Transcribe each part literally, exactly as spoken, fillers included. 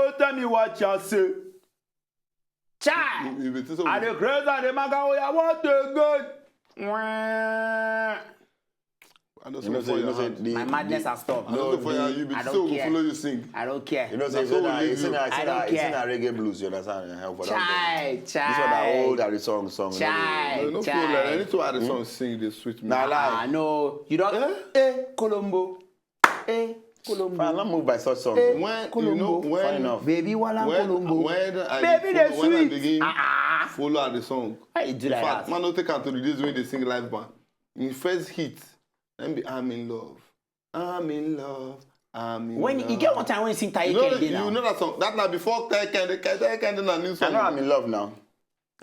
Don't tell me what you say. Chai! You be so. I dey craze, I dey maga, oh, I want to go. Wah. I know You know some say, you know for say your the, hand. My madness the, has stopped. I know some for your hand. You be I so don't go care. Follow you sing. I don't care. You know say Na it's so not, we it's live. not, it's I not, don't it's care. not reggae blues. You understand? Eh, for that Chai, thing. This one na chai. old Harry song. song. Chai, No, no, chai. Flo, like, anything I the song sing, they sweet me. Na Ah, lie. No, you don't. Eh? Eh, Colombo. Eh, Fine, Colombo. not moved by such songs. Eh, When you Colombo. know Fine when enough. Baby, while I'm when Colombo. when I Baby, follow, they when I sweet. begin Ah, ah. Follow at the song. Why you do In like fact, that? Man, don't take am to the days when they sing live band. In first hit, then be I'm in love. I'm in love. I'm in When love. You get one time when you sing Taye You know, Kende you now. Know that song. That now before Taye Kende, Taye Kende na new I song. Know I'm in love now.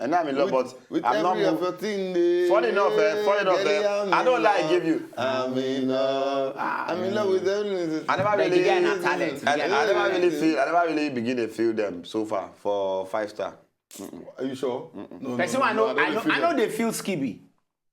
I know I'm in love, With, but with I'm not every moved. of your thing, eh, Funny enough, eh, funny enough, girl, eh, I'm I don't in lie, love. Give you. I'm in love. I'm in love with everything. I never But the really. guy na talent. The I, guy I na never really talent. feel. I never really begin to feel them so far for five star. Are you sure? No, Person no, I no, know, no, I know, feel I know that. They feel Skibi.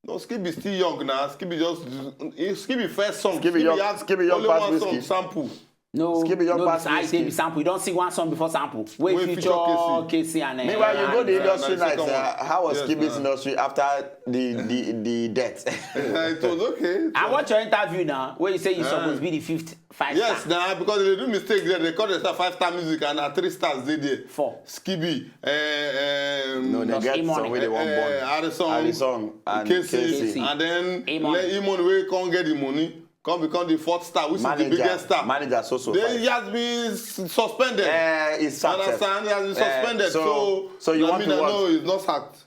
No, Skibi still young now. Skibi just Skibi first song. Skibi young- had Skibi young only pass one song Wizkid. Sample. No, Skibi young no, pass I say Wizkid. Be sample. You don't see one song before sample. Wait, Wait, feature feature K C. K C and eh, Meanwhile, you go the Yeah, industry yeah, nights. second Uh, one. how was Yes, Skibi's now. Industry after the the the death? It was okay. I watch your interview now where you say you Ah. Supposed to be the fifth five Yes, star. Now because they do mistake there, they call themselves five star music and na three stars they there. Four. Skibi, uh, um, No, they Just get Imoni. some way they want uh, bond. Harrison, Harrison and K C, K C. And then Imoni. Let Imoni wey come get the money, come become the fourth star, which is the Manager, biggest star. Manager so so. Then Fine. He has been s- suspended. Eh, he's sacked. Understand? He has been Eh, suspended. so- so, so you I want mean, to I what? know he's not sacked.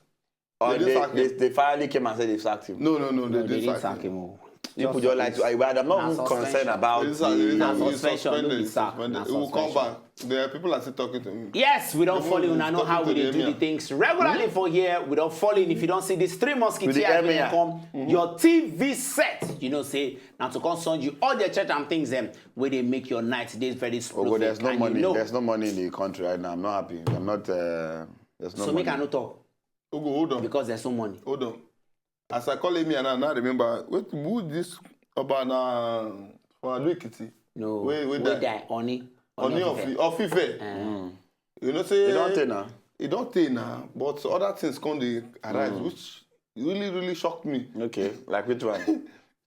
Or They they, didn't sack they, him. They finally came and said they sacked him. No, no, no, they, No, they didn't didn't sack sack him. Him. Oh. People just like to. I, I'm not Na even concerned suspension. About They didn't sack him. the. Na He's suspension, no be suspended. sack, Suspended. na He will come suspension. Back. The people are still talking to him. Yes, we don't They follow you. won't Now know talking how to we the dey do the emir. Things regularly for here. We don't follow you. If you don't see the stream mosquito With the here, we emir. Come your T V set. You know, say now to concern you all the church and things them where they make your night days very Oh, smooth. but there's no And money. You know, There's no money in the country right now. I'm not happy. I'm not. Uh, there's no so money. Make I no talk Ogo, hold on. Because there's no money. Hold on. As I call him here now, now I remember. Wait, who this Oba na for Ado Ekiti? No. Wait, wait, Wait die. Oni. Oni of Ife. Ife. Eh. You know say You don't take now. It don't take now, but other things come dey arise, which really really shocked me. Okay, like which one?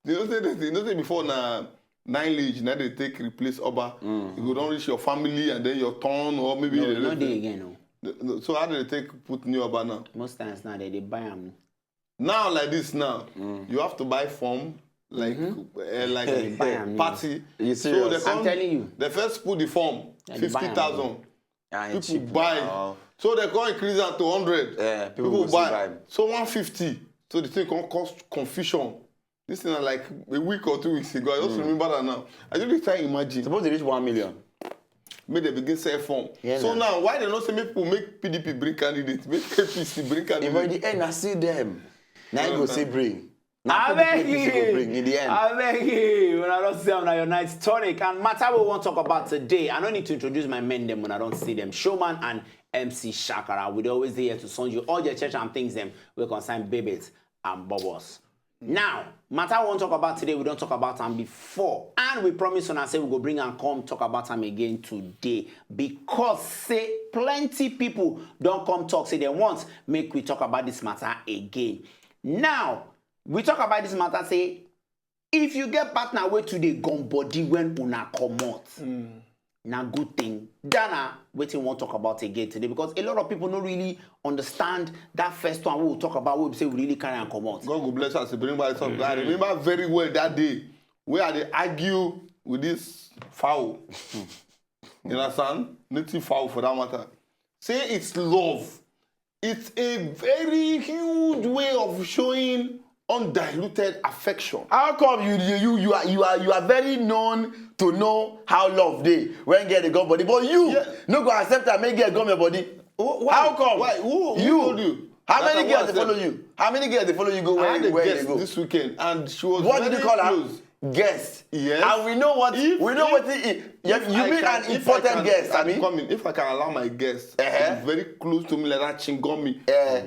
You know say this, you know say before na nine liege now they take replace Oba. You go don't reach your family and then your turn or maybe No, you you no left dey them. Again. No. The- the- So how do they take put new Oba now? Most times now they they buy them. Now like this now, you have to buy form like uh, like They buy am, party. You So serious? they I'm come, telling you. They first put the form Yeah, they buy am. fifty thousand. Ah, it's People cheap buy. Now. So they come increase that to hundred. Yeah, people people will still buy. Buy. So one fifty. So the thing can cause confusion. This thing na like a week or two weeks ago. I just remember that now. I just dey try imagine. Suppose they reach one million. Make they begin sell form. Yeah, So na. Now why they not say make people make P D P bring candidates, make A P C bring If in candidates. The end, I see them. Now you go Understand. see bring. Now I A P C go bring in the end. I beg you. When I don't say I'm not your night's tonic and matter we want to talk about today. I don't need to introduce my men them when I don't see them. Showman and M C Shakara. We always there to send you all your church and things them. We concern babies and bubbles. Now, matter we want to talk about today, we don't talk about them before. And we promise when I say we go bring and come talk about them again today. Because say plenty people don't come talk, say they want make we talk about this matter again. Now, we talk about this matter, say if you get partner wey too dey gum body when una comot, na good thing. Dana, wetin we wan talk about again today, because a lot of people no really understand that first one wey we talk about, wey we say we really carry am comot. God go bless us. Bring back some. I remember very well that day where I dey argue with this fowl. You understand? Native fowl for that matter. Say it's love. It's a very huge way of showing undiluted affection. How come you you you you are you are you are very known to know how love dey when get the God body, but you Yeah. No go accept am make girl gum your body. Wh- why? How come? Why? Who, who You. told you? How That's many what girls I dey follow said. You? How many girls dey follow you go I where had a where you guest go? This weekend, and she was What very did you call her? Close. Guest. Yes. And we know what If- we know if- what it, you, If you I mean can- an if I important can- guest. I I'm mean, coming. If I can allow my guest Uh-huh. to be very close to me like that, Chingomi. Eh,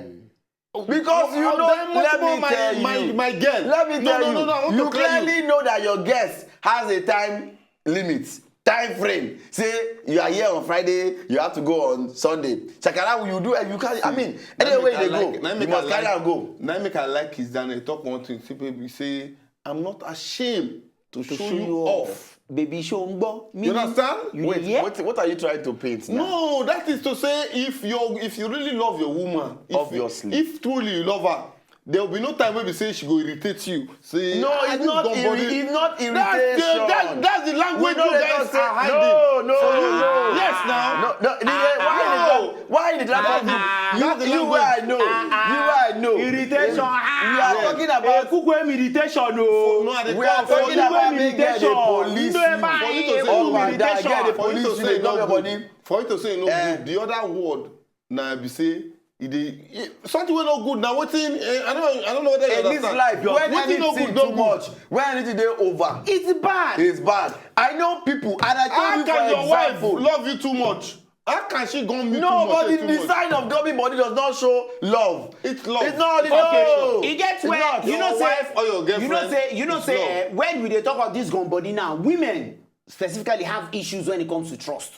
because you I'll know, die much let more me my, tell my, you. my girl. Let me No, tell no, you. no, no, I want You to tell you. Clearly know that your guest has a time limit. time frame. Say you are here on Friday, you have to go on Sunday. Shakara, you do, you can, I mean, anywhere you dey go, you must carry am go. Na make I like Kizz Daniel talk one thing. See, people say, "I'm not ashamed to show you off." Baby, show n gbọ́. You understand? Wait, what, what are you trying to paint now? No, that is to say, if you if you really love your woman, if, Obviously. if truly you love her, there will be no time wey be say she go irritate you. Say, No, "Ah, it's this not gone irri- body." it's not That's the, irritation. that, that's the language We you don't guys let us are say- hiding. No, no, So you no. know. Yes, now. No, no, the, why in the, why in the platform? Ah, You, that's the you where I language. know. You where I know. Irritation. You are talking about Ekukwem irritation o. No, I dey We are talk for talking you. About make girl dey police you. Ndo ema For you to e say kuku no. Up and down, girl dey irritation. For you police to you, say dey drop no your good. Body. For you to say no Eh. Good. The other word na be say e dey e- something wey no good na wetin eh, I don't I don't know whether you In this understand. life, when Wetin no anything good too no good. Much, when anything dey over, It's bad. It's bad. I know people, and I told How you can for your wife example. Love you too much? How can she gone me No, too much? but the, Too the much? Sign of drubbing body does not show love. It's love. It's not. It's Okay, no. e get It's where not. you know Your say wife or your you know girlfriend, say you know it's say love. Eh, when we dey talk about this gun body now, women specifically have issues when it comes to trust.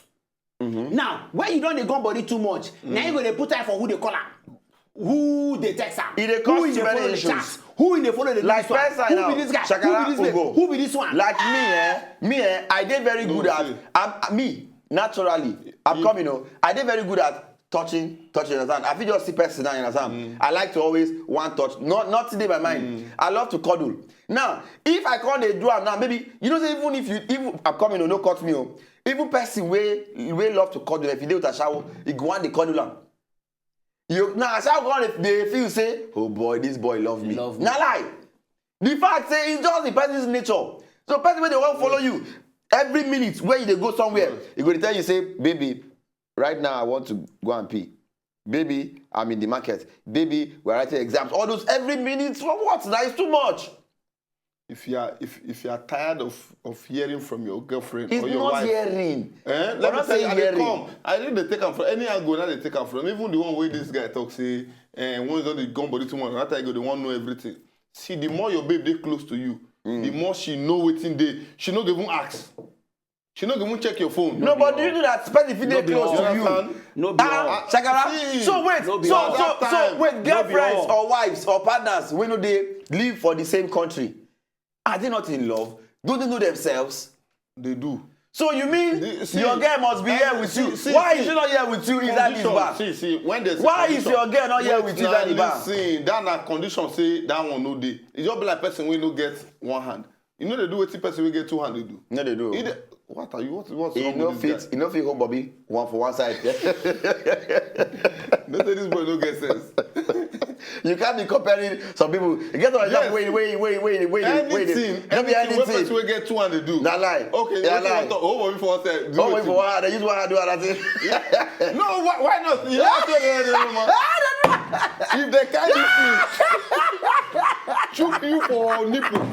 Now, when you don dey gun body too much, na you go dey put eye for who dey call am, who dey text am, E dey who cause e too dey many follow the issues. Chat, who e dey follow the Like do this one, person who now, be this guy, Shakara who be this Ugo. Babe, who be this one. Like me, eh? Me, eh? I dey very good No, at. see. I'm me naturally. I'm coming. Oh, I dey very good at touching, touching. You understand? I fit just see person now. You understand? I like to always one touch. Not, nothing dey my mind. I love to cuddle. Now, if I come dey do am now, maybe you know say even if you even I'm coming, oh, no cut me. Oh, even person wey wey love to cuddle, if you dey with ashawo, e go wan dey cuddle am. You now ashawo go wan dey feel say, oh boy, this boy love me. Love me. Na lie. The fact say it's just the person's nature. So person wey dey wan follow you every minute wey you dey go somewhere, e go dey tell you say, baby, right now I want to go and pee. Baby, I'm in the market. Baby, we're writing exams. All those every minute for what? That is too much. If you are if if you are tired of of hearing from your girlfriend It's or your not wife, hearing. Eh? We're Let me not tell you, saying I dey hearing. Come. I really dey take am from any angle. I dey take am from even the one wey this guy talk say, eh, once don dey gone body too much, that time you go dey wan know everything. See, the more your babe dey close to you, the more she know wetin dey. She no go even ask. She no go even check your phone. No, but do you know that person fit dey No be close all. to You you? understand? No be Ah, all. Shakara. See, So wait, No be so all. so That so time, wait, no be girlfriends all. Or wives or partners wey no dey live for the same country, are they not in love? Don't they know themselves? They do. So you mean The- see, your girl must be here every- with see, you? see, Why see, is she not here with you inside this Condition, bar? See, see, when there's Why is condition, your girl not here wait with you now, inside the bar? Listen, that na condition say that one no dey. E just be like person wey no get one hand. You know they do wetin person wey get two hand dey do. No, they do. E dey- what are you? What, what's E wrong no with this fit. Guy? E no fit hold Bobby one for one side. No say this boy no get sense. You can't be comparing some people. You get what I'm Yes. Wait, wait, wait, wait, wait, wait, wait. Anything, No be anything wey anything. Person wey get two hand dey do. Na lie. Okay, Na wetin you lie. wan talk? Hold Bobby for one side. Do Oh, wait wetin? For one hand. Use one hand do another thing. No, why, why not? You have to do it, no, man. If they carry this thing, chook you for nipple.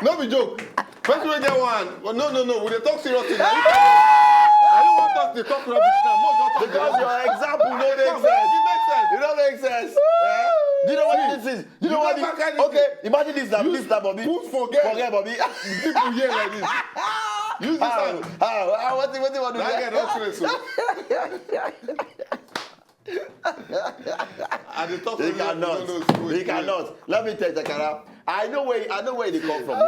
No be joke. Person wey get one. But no, no, no. We dey talk serious thing. Are you, are you wan talk? Dey talk rubbish now. More don talk. Because your example no make Talk, sense. it make sense. It no make sense. Eh? Do you know what this is? Do you know You what? never This, carry okay, imagine this now. This now, Bobby. Put forget. Forget, Bobby. People here like this. Use this How? hand. How? How? What? What? What? That guy don craze o. I dey talk He to you, cannot. you don't know. He cannot. Let me tell you, Takara. I know where I know where they come from.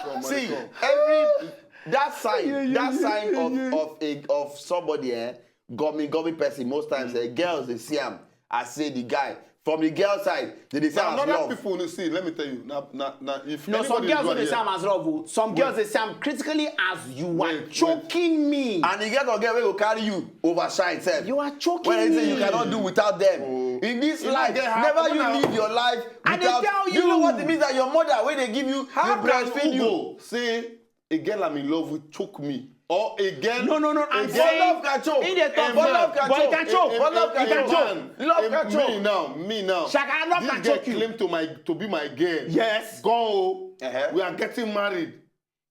Come, See, come. Every that sign, that sign of of a of somebody, eh, gummy gummy person. Most times, eh, girls they see him. I say the guy from the girl side, they dey say Now, as another love. People, you see, let me tell you. Now, now, now, if No, some anybody girls do no am dey see here, am as love o. Some girls dey see am critically as you are Wait, wait. Choking me. And you get a girl wey go carry you overshine sef. You are choking When they say me. You cannot do without them. Oh. In this You life, don't get how- never you Una- leave your life I dey without. tell You know you. What it means that your mother wey dey give you, how dey can breastfeed you. Ugo say a girl I'm in love with choke me? Or a girl? No, no, no, I'm a girl- saying Love can choke. He dey talk A but man. Love can choke. Love can He can choke. choke. But love A can choke. Man, Love a- can choke. Me now, me now. Shakara, love This can girl choke you. Claim to my to be my girl. Yes. Go. Uh-huh. We are getting married.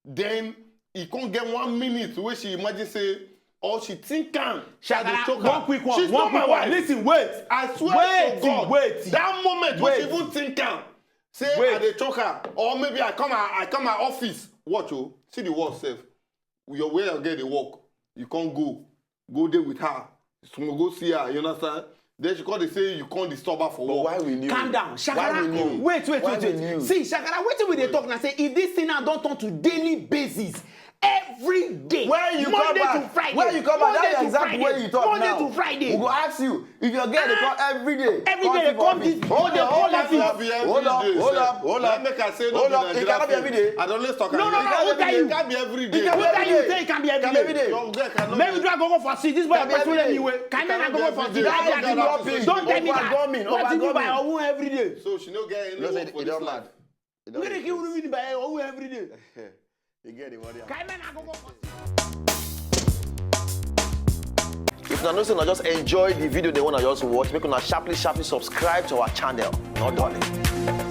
Then he can't get one minute where she imagine say, or she think am. She dey Shakara, choke one am. Quick one. She's One not my quick one. Wife. Listen, wait. I swear Wait, to God, wait. That moment when she Wait. Even think am, say Wait. I dey choke her, or maybe I come her, I come her office. Watch o, see the word sef. your where your girl dey work, you can't go, go there with her, small go see her, you understand? Then she call dey say you can't disturb her for But work. Why will you? Calm down, Why Shakara. will you? Wait, wait, Why wait, will wait. you? See, Shakara, wetin we dey talk na say if this thing now don turn to daily basis every day, Where you come Monday back? to Friday, Where you come back? Monday That's to exactly Friday, where you talk Monday now. to Friday. We go ask you if your girl dey come every day. Every day they come this, Hold they on, come hold office. on, hold on, hold on, hold on. Make I say no Hold be on. It Nigeria cannot be thing. Every day. I don't let's talk. No, no, no, It who tell you? can't be every It day. can't Who be tell every you day. say it can be every It can't be day? every day. Your girl cannot. Make we do agogo for see this boy Can be person every let day. me wait. Can men Can agogo be for every see day. that Can be agogo. every day. Don't tell me that. Overwhelming, What do you mean by overwhelming. ogun every day? So she no get any No say work e for don this mad. life. E don Wetin dey dey kill craze. me by ogun every day? E get the money. Can men agogo for see. If una know say una just enjoy the video, then una just watch, make una sharply, sharply subscribe to our channel. No darling.